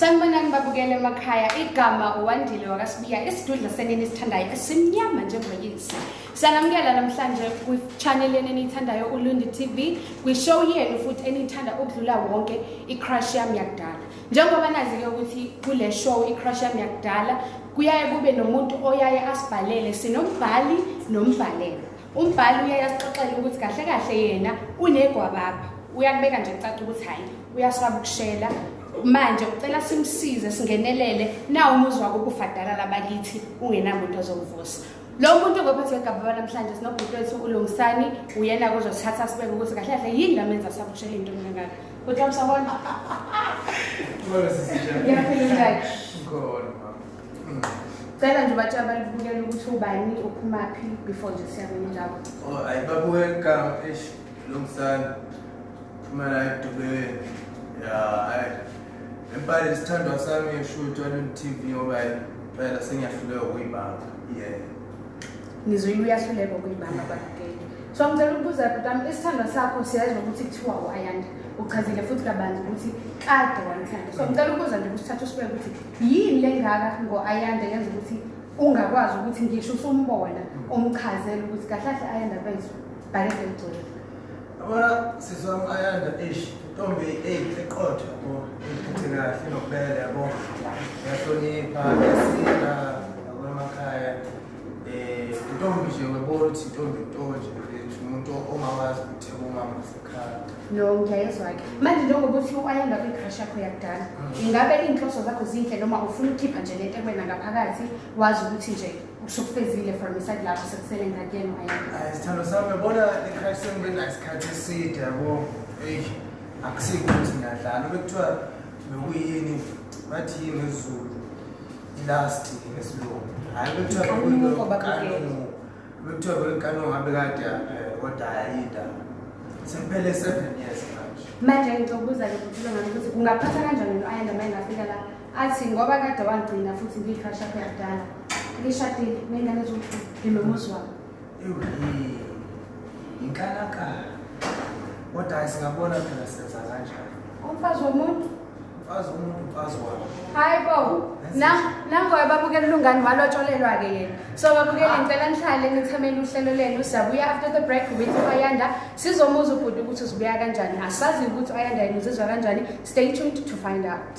Sanibonani babukele emakhaya, igama uWandile wakaSibiya, isidudla senini esithandayo esimnyama njengoyise. Sanamukela namhlanje kwi-channel yenu eniyithandayo Ulundi TV, kwi-show yenu futhi eniyithanda ukudlula wonke, i-Crush Yami Yakudala. Njengoba nazi-ke ukuthi kule show i-Crush Yami Yakudala kuyaye kube nomuntu oyaye asibhalele, sinombhali nombhalelwa. Umbhali uyaye asixoxele ukuthi kahle kahle yena unegwababa, uyakubeka nje kucaca ukuthi hhayi uyasaba ukushela. Manje ucela simsize singenelele nawo umuzi wakho ubufadala labakithi ungenamuntu ozowuvusa. Lo muntu ngophethe igababa namhlanje sinobhuti wethu uLungisani, uyena kozosithatha sibeke ukuthi kahle kahle yini lamenza sabushela into kangaka. Bhuti wami sawubona. Ngiyaphila, njani? Ngikhona, mama. Cela nje ubatshela abalibukela ukuthi ubani, uphumaphi before nje siya kwenye indawo. Oh, ayibabuke igama, eish, Lungisani. Phuma la eDubeni. Ya, hayi. Empela isithandwa sami eshoot on TV ngoba phela sengiyahluleka ukuyibamba. Yeah. Ngizwile, uyahluleka ukuyibamba, babukeli. So ngicela ukubuza, bhuti wami, isithandwa sakho siyazwa ukuthi kuthiwa u-Ayanda. Uchazile futhi kabanzi ukuthi kade wamthanda. So ngicela ukubuza nje kusithatha usibeke ukuthi yini le ngaka ngo-Ayanda yenza ukuthi ungakwazi ukuthi ngisho usumbona umchazele ukuthi kahle kahle Ayanda bethu bhakede ligcwele. Yabona sisi wami, Ayanda, eish, intombi eqotho yabo, iphethe kahle nobele yabo. Iyahlonipha, iyasika yabo emakhaya. Intombi nje uyabona ukuthi intombi into nje mfethu, umuntu ongawazi ukutheka umama wasekhaya. No, ngiyayezwa-ke. Manje njengoba uthi u-Ayanda kwi-crush yakho yakudala, ingabe iy'nhloso zakho zinhle noma ufuna ukukhipha nje lento ekwena ngaphakathi, wazi ukuthi nje usukufezile from iside lakho, sekusele ngakuyena u-Ayanda? Hayi, sithando sami, yabona le crush sengibe nayo isikhathi eside yabo. Eyi, akusikho ukuthi ngiyadlala. Bekuthiwa bekuyini, bathi yini ngesiZulu? I-lust ngesilungu. Hhayi, bekuthiwa Inkanuko, babukeli. bekuyinkanuko. Bekuthiwa bekuyinkanuko ngabe kade kodwa hhayi indaba. Sekuphele 7 years manje. Manje ngicela ukubuza-ke, bhuti ngami, ukuthi kungaphatha kanjani no-Ayanda uma engafika la athi ngoba kade wangigcina futhi ngiyi-crush yakho yakudala, ngishadile ney'ngane eziwu-two, nginomuzi wami? Ewu, inkalakala. Kodwa hhayi, singabona phela senza kanjani. Umfazi womuntu. Umfazi womuntu, umfazi wami. Hayi bo, nangoye babukela uLungani walotsholelwa-ke yena. So babukeli, ngicela nihlale nithamele uhlelo lenu. Siyabuya after the break with u-Ayanda, sizomuzwa ubhuti ukuthi uzibuya kanjani. Asazi ukuthi u-Ayanda yena uzizwa kanjani. Stay tuned to find out.